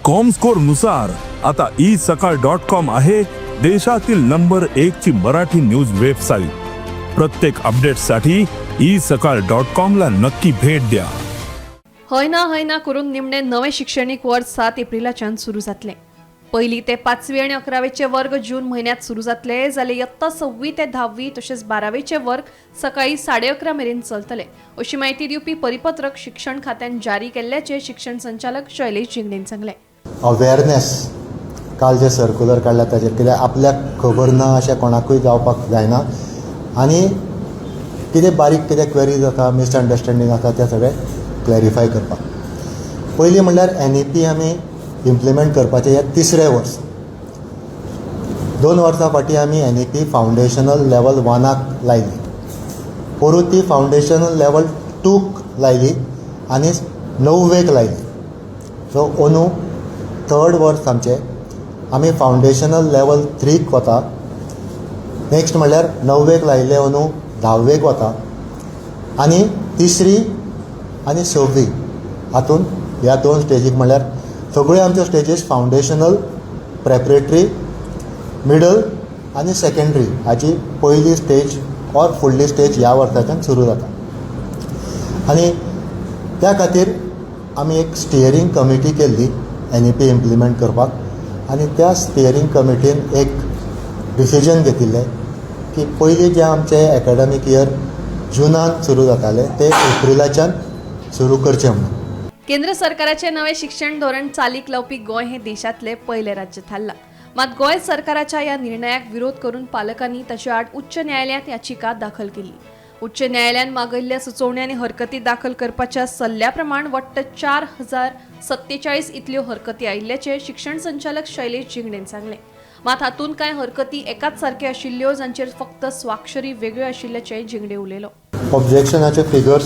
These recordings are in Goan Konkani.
कॉमस्कोर नुसार आता ई सकाळ डॉट कॉम आहे देशातील नंबर एक ची मराठी न्यूज वेबसाईट. प्रत्येक अपडेटसाठी ई सकाळ डॉट कॉम ला नक्की भेट द्या. हय ना हय ना करून निमणे नवें शिक्षणीक वर्स 7 एप्रिलाच्यान सुरू जातलें. पयली ते 5वी आनी 11वेचे वर्ग जून म्हयन्यांत सुरू जातले, जाल्यार यत्ता 6वी ते 10वी तशेंच 12वेचे वर्ग सकाळी 11:30 मेरेन चलतले, अशी म्हायती दिवपी परिपत्रक शिक्षण खात्यान जारी केल्ल्याचें शिक्षण संचालक शैलेश झिंगडेन सांगलें. अवेअरनेस काल जे सर्कुलर काडला ताजेर, कित्याक आपल्याक खबर ना अशें कोणाकूय जावपाक जायना आनी कितें बारीक कितें क्वेरीज आसा, मिसअंडरस्टँडींग आसा, तें सगळें क्लॅरिफाय करपाक. पयलीं म्हणल्यार एनईपी आमी इम्प्लिमेंट करपाचें हें तिसरें वर्स. 2 वर्सां फाटीं आमी एनईपी फावंडेशनल लेवल 1 लायली. पोरूं ती फावंडेशनल लेवल 2 लायली आनी 9वेक लायली. सो अंदू थर्ड वर्स आमचें, आमी फावंडेशनल लेवल 3 वता. नेक्स्ट म्हणल्यार 9वेक लायिल्ले अंदू 10वेक वता आनी तिसरी आनी 6वी हातून ह्या दोन स्टेजीक, म्हणल्यार सगळ्यो आमच्यो स्टेजीस फावंडेशनल, प्रेपरेटरी, मिडल आनी सेकेंडरी हाची पयली स्टेज ऑर फुडली स्टेज ह्या वर्साच्यान सुरू जाता. आनी त्या खातीर आमी एक स्टियरींग कमिटी केल्ली एनईपी इम्प्लिमेंट करपाक आनी त्या स्टियरींग कमिटीन एक डिसिजन घेतिल्लें की पयलीं जे आमचे एकाडेमीक इयर जुनान सुरू जाताले ते एप्रिलाच्यान सुरू करचे म्हणून. केंद्र सरकाराचें नवें शिक्षण धोरण चालीक लावपी गोंय हें देशांतलें पयलें राज्य थारलां. मात गोंय सरकाराच्या ह्या निर्णयाक विरोध करून पालकांनी ताचे आड उच्च न्यायालयांत याचिका दाखल केली. उच्च न्यायालयान मागयल्ल्या सुचोवण्यो आनी हरकती दाखल करपाच्या सल्ल्या प्रमाण वट्ट 4047 इतल्यो हरकती आयिल्ल्याचें शिक्षण संचालक शैलेश झिंगडेन सांगलें. मात हातूंत कांय हरकती एकाच सारक्यो आशिल्ल्यो, जांचेर फक्त स्वाक्षरी वेगळ्यो आशिल्ल्याचें झिंगडे उलयलो. ऑब्जेक्शनाचे figures: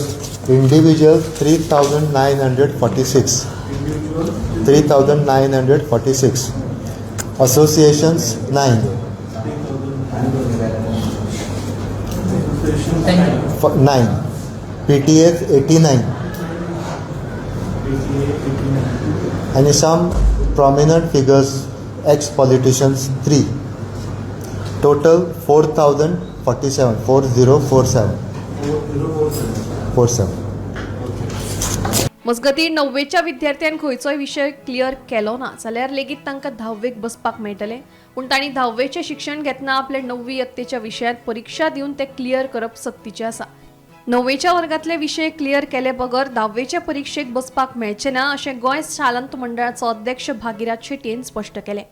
individual 3946, 3946, associations 9, 9, PTAs 89 आनी some prominent figures, ex politicians 3. Total 4047, 4047, 47. मजगतीं, 9वेच्या विद्यार्थ्यान खंयचोय विशय क्लियर केलो ना जाल्यार लेगीत तांकां 10वेक बसपाक मेळटलें. पूण तांणी 10वेचें शिक्षण घेतना आपले 9वी यत्तेच्या विशयांत परिक्षा दिवन ते क्लियर करप सक्तीचें आसा. 9वेच्या वर्गांतले विशय क्लियर केले बगर 10वेचे परिक्षेक बसपाक मेळचें ना, अशें गोंय शालांत मंडळाचो अध्यक्ष भागीरथ शेटयेन स्पश्ट केलें.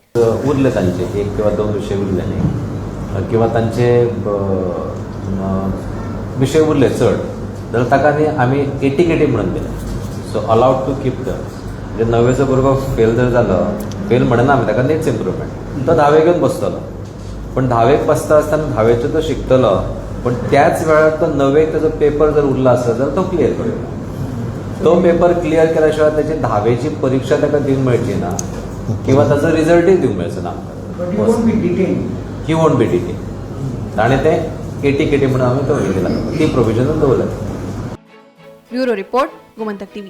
उरले तांचे एक किंवा दोन विशय उरले न्ही किंवा तांचे विशय उरले चड जाल्यार ताका न्ही आमी एटी केटी म्हणून दिले. So allowed to keep the, म्हणजे 9वेचो भुरगो फेल जर जालो, फेल म्हणना आमी ताका, नीड्स इम्प्रुवमेंट, तो 10वेक येवन बसतलो. पण 10वेक बसता आसतना 10वेचो तो शिकतलो, पण त्याच वेळार तो 9वेक ताजो पेपर जर उरला आसत जाल्यार तो क्लियर करूं. तो पेपर क्लियर केल्या शिवाय त्याची 10वेची परीक्षा ताका दिवंक मेळची ना किंवा ताचो रिजल्टूय दिवंक मेळचो ना. But he won't be detained. He won't be detained. ताणें तें एटी केटी म्हणून आमी तो दिला, ती प्रोविजन दवरल्या. Bureau report, Gomantak TV.